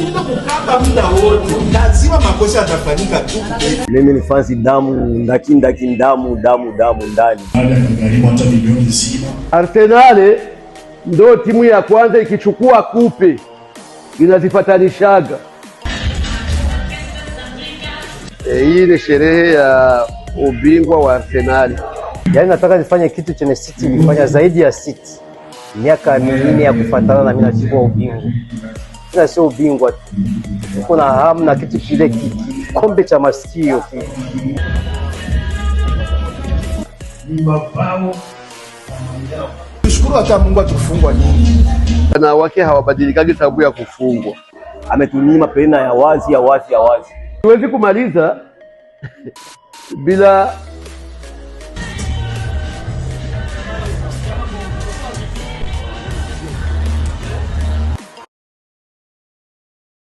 Kukaba muda wote, lazima makosa yatafanyika tu. Mimi ni fansi damu ndaki ndaki damu damu damu ndani. Hata milioni nzima. Arsenal ndo timu ya kwanza ikichukua coupe inazifatanishaga. Hii ni sherehe ya ubingwa wa Arsenal. Yaani nataka nifanye kitu chenye City ilifanya zaidi ya City miaka 4 ya kufuatana na mimi nachukua ubingwa. Ila sio ubingwa tu, tuko na hamu na kitu kile kikombe cha masikio kile. Ni mabao. Tushukuru hata Mungu atukufungwa nyingi. Wanawake hawabadilikagi sababu ya kufungwa. Ametunyima pena ya wazi ya wazi ya wazi. Siwezi kumaliza bila